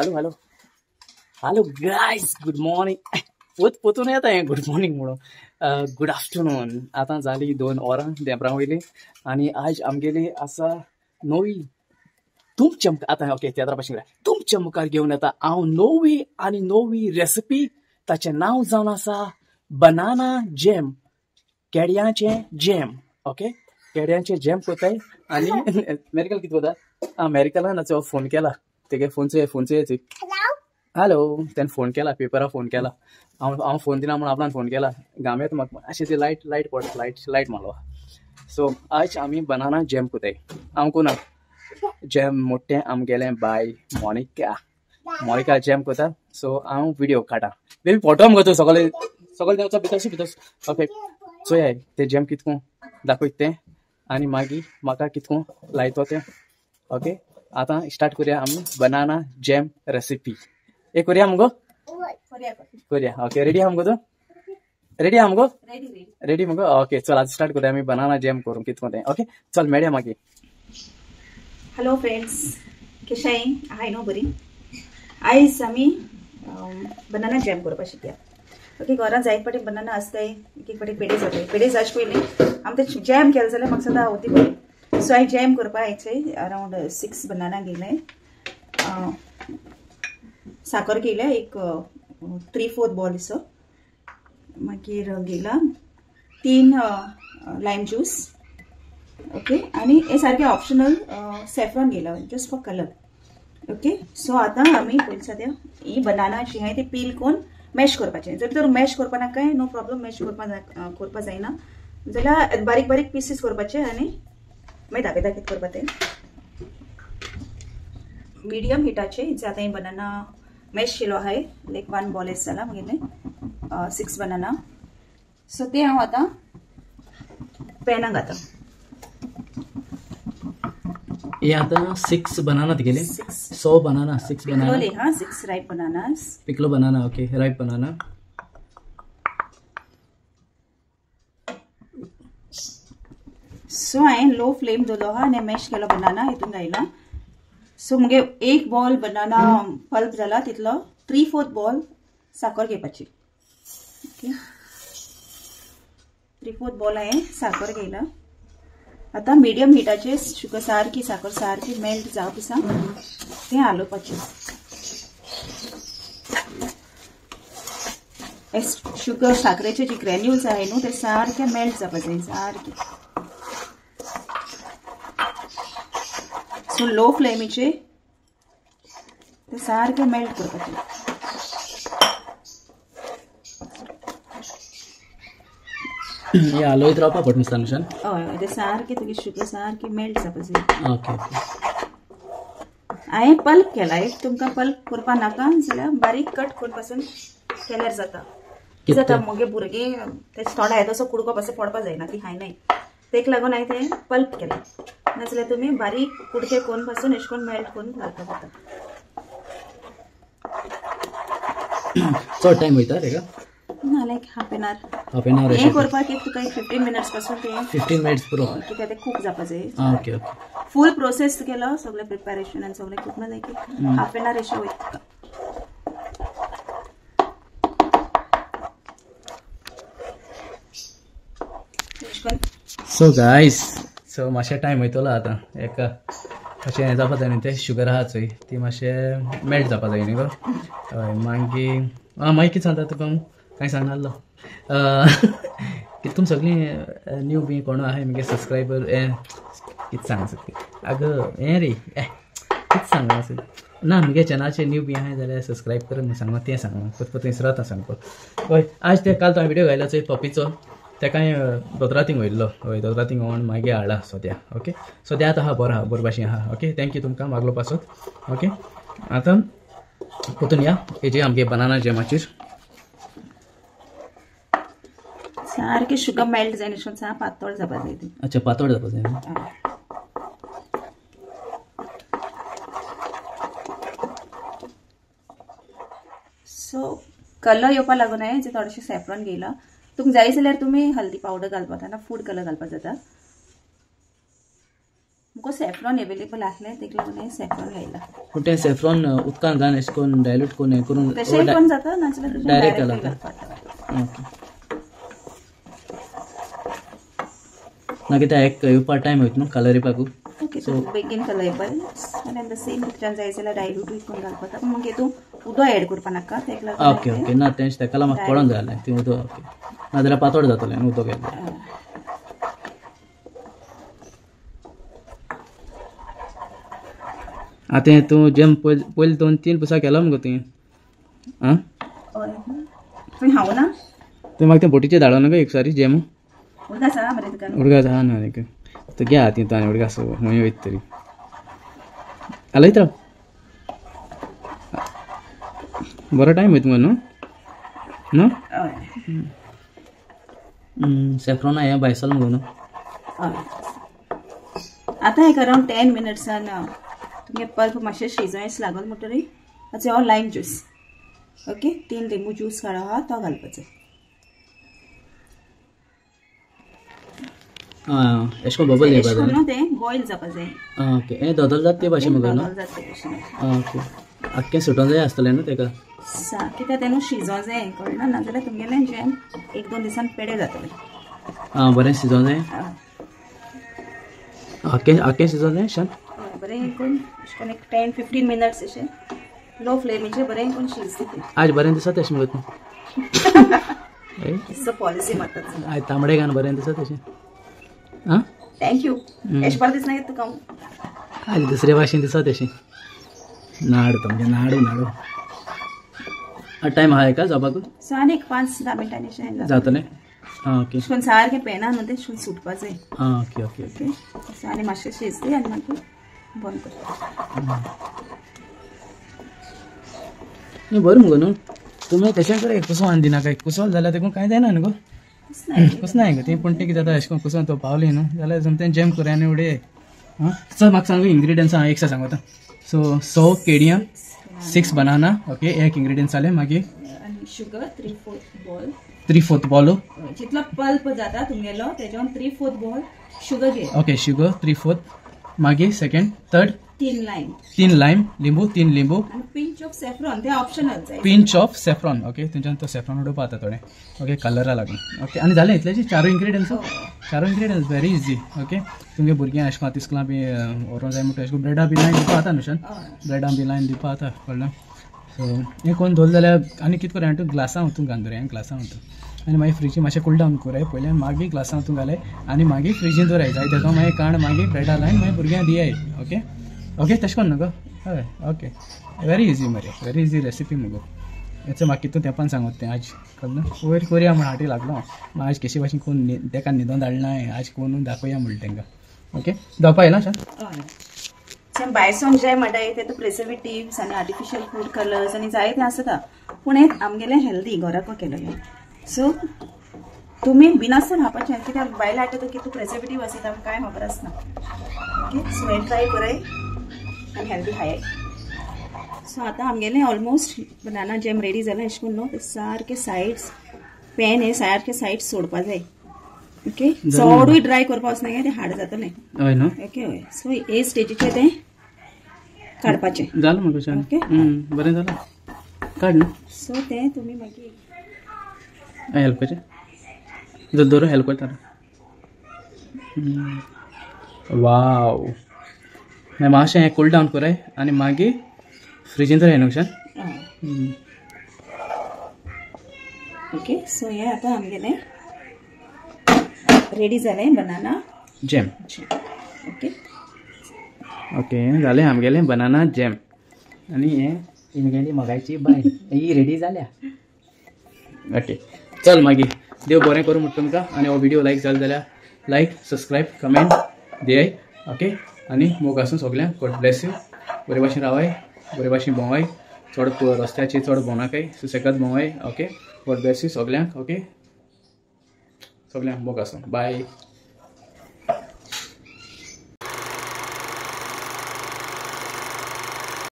Hello hello hello guys, good morning. पोतून येता हें good morning म्हणून. Good afternoon. आतां जाली 2 वरां देंपरा वयली आनी आज आमगेली आसा नवी तुमच्या आतां ओके तियात्रा भाशेन तुमच्या मुखार घेवन येता हांव नवी आनी नवी रेसिपी. ताचें नांव जावन आसा बनाना जॅम, केड्यांचें जॅम. ओके, केड्यांचें जॅम कोताय. आनी मेरिकल कितें कोता? आं, मेरिकलान फोन केला, तेगे फोनचो फोनचो हॅलो, तेणें फोन केला, पेपरा फोन केला. हांव हांव फोन दिना म्हणून आपणान फोन केला. गामेत म्हाका अशें ती लायट लायट पडटा, लायट लायट मारलो. सो आज आमी बनाना जॅम कोताय. हांव कोणा जॅम मोठें आमगेलें बाय मोनिका, मोनिका जॅम कोता. सो हांव विडियो काडटा. बेबी फोटो मुगो तूं सगळे सगळे देंवचो भितर भितर. ओके, चोयाय तें जॅम कितको दाखयता तें आनी मागीर म्हाका कितको लायतो तें. ओके, आतां स्टार्ट करुया आमी बनाना जॅम रेसिपी. ए करुया मुगो, करुया. ओके, रेडी आहा मुगो तूं? रेडी आहा मुगो? रेडी मुगो? ओके, चल आज स्टार्ट करुया आमी बनाना जॅम करूं कितको तें. ओके, चल मेळया मागीर. हॅलो फ्रेंड्स, कशें आहाय न्हू बरी? आयज आमी बनाना जॅम करपाक शिकया. ओके, घरांत जायत फावटी बनाना आसताय, एक एक फावटी पेडे जाताय. पेडे जावचे पयलीं आमी ते जॅम केलें जाल्यार म्हाका सदां आवडटी बरी. सो हांवें जॅम करपाक आयचे अरावंड 6 बनाना घेयले, साकर घेयल्या एक 3/4 बॉल असो, मागीर घेयला 3 लायम ज्यूस. ओके, आनी हे सारकें ऑप्शनल सॅफ्रॉन घेयला just for colour. Okay, so आतां आमी पयलीं सद्या ही बनाना जी आहाय ती पील करून मॅश करपाचें. जर तर मॅश करपा नाकाय नो प्रॉब्लम, मॅश करपा जायना जाल्यार बारीक बारीक पिसीस करपाचे आनी मागीर दाखयता कितें करपा तें. मिडियम हिटाचे आतां ही बनाना मॅश केलो आहाय, लायक 1 बॉल एस जाला म्हगेलें 6 बनाना. सो ते हांव आतां पॅनाक घाता. हे आतां 6 बनाना गेले, 100 बनाना, 6 बनाना हा, 6 रायप बनानास, पिकलो banana. Okay, ripe banana. So हांवें लो फ्लेम दवरलो आहा आनी मॅश केलो बनाना हितून घायला. सो मुगे 1 बॉल बनाना पल्प जाला तितलो 3/4 बॉल साकर घेवपाची. ओके, 3/4 बॉल हांवें साकर घेयला. आतां मिडियम हिटाचेर शुगर सारकी साकर सारकी मेल्ट जावप दिसा तें हालोवपाचें. शुगर साकरेचे जे ग्रॅन्युल्स आहाय न्हू ते सारके मेल्ट जावपा जाय सारके. सो लो फ्लेमीचेर ते सारके मेल्ट करपाचें. हे हालयत रावपा पडटा नुस्ता नुशान. हय, ते सारके तुगे शुगर सारके मेल्ट जावपा जाय. ओके, हांवें पल्प केला. एक तुमकां पल्प करपा नाका जाल्यार बारीक कट करून पासून केल्यार जाता. कितें जाता मुगे भुरगीं तेच्या तोंडा येता तसो कुडको पासून पडपा जायना, ती खायनाय, तेका लागून हांवें तें पल्प केलां. नाजाल्यार तुमी बारीक कुडके करून पासून अशें करून मेल्ट करून घालपाक जाता. चड टायम वयता तेका? ना, like half an hour. Half an hour हें करपाक एक तुका एक 15 मिनट्स पासून तें 15 मिनट्स पुरो, कित्याक तें खूब जावपा जाय. ओके ओके, फूल प्रोसेस केलो सगळें प्रिपेरेशन आनी सगळें खूब लायक हाफ एन our अशें वयता तुका. सो गायस, सो मातशें टायम वयतलो आतां. एक मातशें हें जावपा जाय न्हू, तें शुगर आहा चोय ती मातशें मेल्ट जावपा जाय न्ही गो. हय, मागीर आं मागीर कितें सांगता तुका हांव? कांय सांगनासलो. कितें तुमी सगळीं न्यू बी कोण आहाय मुगे सबस्क्रायबर, हें कितें सांग आगो हें रे, कितें सांगना ना मुगे चॅनलाचेर न्यू बी आहाय जाल्यार सबस्क्रायब कर म्हूण सांगना, तें सांगना परत परत इसराता सांगपाक. हय, आज तें काल तो हांवें विडियो घायला चोय पपीचो, तेका दोतोरातींग वयल्लो. हय, दोतोरातींग वोन मागीर हाडला सद्या. ओके, सद्या आतां आहा बरो आहा, बरो भाशेन आहा. ओके, thank you तुमकां मागलो पासत. ओके, आतां पोतून या हेजे आमगे बनाना जॅमाचेर. सारकें शुगर मेल्ट जाय न्हू, सारकें पातळ जावपा जाय ती. अच्छा, पातळ जावपा जाय. सो कलर येवपा लागून हांवें जे थोडेशें सॅफ्रॉन घेयला. तुमकां जाय जाल्यार तुमी हल्दी पावडर घालपाक जाता, फूड कलर घालपाक जाता. मुको सॅफ्रॉन अवेलेबल आसलें तेका लागून हांवें सॅफ्रॉन घायला. पूण तें सॅफ्रॉन उदकान घालून अशें करून डायल्यूट करून हें करून तशेंय पण जाता, नाजाल्यार डायरेक्ट घालता. ओके, मागीर तें एक येवपा टायम वयता न्हू कलर येवपाकू. ओके, सो बेगीन कलर येवपा आनी the same भितरान जाय जाल्यार डायल्यूटूय करून घालपा. पूण मागीर तूं उदक एड करपा नाका तेका लागून. ओके ओके, ना तेंच तेका लागून म्हाका कळोन जाय जालें ती उदक. ओके, नाजाल्यार पातळ जातलें न्हू उदक घातल्यार. आतां तूं जेम पयलीं 2-3 पुसा केलो मुगो तुवें? आं, तुवें खावं ना? तुवें म्हाका तें बोटीचेर धाडो न्हू गो एक सारी जेम. उडगास आहा मरे तुका? उडगास आहा न्हू आनीक तो घे आतां तूं आनी उडगास खंय वयता तरी. आलयत राव, बरो टायम वयता मुगो न्हू? न्हू सॅफ्रॉना हें भायसल मुगो न्हू? आतां एक अरावंड 10 मिनट्सान तुमगे पल्प मातशें शिजोवंक लागल म्हणटरी आतां हो लायम ज्यूस. ओके, 3 लिंबू ज्यूस काडो आहा तो घालपाचो. अशें करून बबल येवपा जाय न्हू, तें बॉयल जावपा जाय. ओके, हें दोदोल जाता ते भाशेन मुगो न्हू? दोदोल जाता ते भाशेन. ओके, आख्खें सुटोन जाय आसतलें न्हू तेका? कित्याक तें न्हू शिजों जाय कळना, नाजाल्यार तुमगेलें जॅम 1-2 दिसान पेडे जातलें. आं, बरें शिजों जाय. आख्खें आख्खें शिजों जाय शान बरें करून अशें करून एक 10-15 मिनट्स अशें लो फ्लेमीचेर बरें करून शिजता तें. आज बरें दिसता तशें मुगो तूं. पॉलिसी मारतात आज तांबडे घालून बरें दिसता तशें. आं, thank you. अशें बरें दिसना तुका आज दुसरे भाशेन दिसता तशें. नाड तुमगें नाडू नाडू. टायम आहा एका जावपाक? सो आनी एक 5-10 मिनटांनी अशें जातलें. आं, ओके. अशें करून सारकें पेना न्हू तें अशें करून सुटपा जाय. आं, ओके ओके ओके. सो आनी मातशें शिजलें आनी मागीर बंद करता. न्ही बरें मुगो न्हू तुमी तशें कराय, कुसोन दिनाका. कुसोल जाल्यार तेका कांय जायना न्हू गो? कस नाय गो ती. पूण तें कितें जाता अशें करून कुसोन तो पावली न्हू जाल्यार सोमतें जॅम कोराय आनी उडय. आं, चल म्हाका सांगू इंग्रिडियंट्स हांव एक सांगता. So 100 केळयां, 6 banana. ओके, एक इंग्रिडियंट्स जालें. मागीर शुगर 3/4 बॉल. 3/4 बॉल जितलो पल्प जाता तुमगेलो तेज्यान 3/4 बॉल शुगर घे. Okay, sugar 3/4. मागीर सेकंड थर्ड 3 लायम. 3 लायम लिंबू, 3 लिंबू. पिंच ऑफ सॅफ्रॉन, ते ऑप्शनल जाय. Pinch of saffron. ओके, तुमच्यान तो सॅफ्रॉन उडोवपा जाता थोडें. ओके, कलरा लागून. ओके, आनी जालें इतलें 4 ingredients. 4 ingredients very easy. Okay, तुमगे भुरग्यांक अशें करून इस्कुलां बी व्हरोंक जाय म्हणटा अशें करून ब्रेडा बी लायन दिवपा जाता न्हू शान? ब्रेडा बी लायन दिवपा जाता कळ्ळें. सो हें कोण दवरलें जाल्यार आनी कितें करूं तूं ग्लासां वतून घालून दवराय, ग्लासां वतून आनी मागीर फ्रिजीन मातशें कूल डावन कोराय पयलें, मागीर ग्लासां वतून घालाय आनी मागीर फ्रिजीन दवराय जाय तेका मागीर काण मागीर ब्रेडा लायन मागीर भुरग्यांक दियाय. ओके ओके, तशें करून न्हू गो? हय, ओके, व्हेरी इजी मरे, व्हेरी इजी रेसिपी मुगो. हेचो म्हाका कितू तेंपान सांगत तें आज कळ्ळें. वयर कोरया म्हण हाटी लागलो आज केशी भाशेन कोण तेका न्हिदोन धाडना आज कोण दाखोवया म्हणलें तेंकां. ओके, जावपा येयला शान? सेम भायरसून जे म्हणटा ते प्रिजर्वेटिव्स आनी आर्टिफिशियल फूड कलर्स आनी जाय ते आसता, पूण हें आमगेलें हेल्दी घराको केलेलें. सो तुमी बिनासतना खावपाचें, कित्याक भायलें हाडटा की तूं प्रिजर्वेटीव आसता आमकां कांय खबर आसना. ओके, सो हें ट्राय कराय आनी हेल्दी खायाय. सो आतां आमगेलें ऑलमोस्ट बनाना जॅम रेडी जालें. अशें करून न्हू ते सारके सायड्स पॅन हे सारके सायड्स सोडपा जाय. ओके, चडूय ड्राय करपा वचना तें हार्ड जातलें. हय न्हू? ओके, हय. सो हे स्टेजीचेर तें काडपाचें. जालें मुगो शान? ओके, बरें जालें, काड न्हू. सो तें तुमी मागीर हेल्प करचें दवरू, हेल्प करता. वाव, मागीर मातशें हें कूल डावन कोराय आनी मागीर फ्रिजीन दवराय न्हू शान? ओके, सो हें आतां आमगेलें रेडी जालें बनाना जॅम. ओके ओके, जालें आमगेलें बनाना जॅम. आनी हें इमगेली मगायची बायल ही रेडी जाल्या. ओके, चल मागीर देव बरें करूं म्हणटा तुमकां. आनी हो व्हिडियो लायक जालो जाल्यार लायक, सबस्क्रायब, कमेंट दियाय. ओके, आनी मोग आसूं सगल्यांक. गॉड ब्लेस you. बरे भाशेन रावाय, बरे भाशेन भोंवाय, चड रस्त्याचेर चड भोंवनाकाय, सुसेगाद भोंवाय. ओके, गॉड ब्लेस you सगल्यांक. ओके, सगल्यांक मोग आसूं. बाय.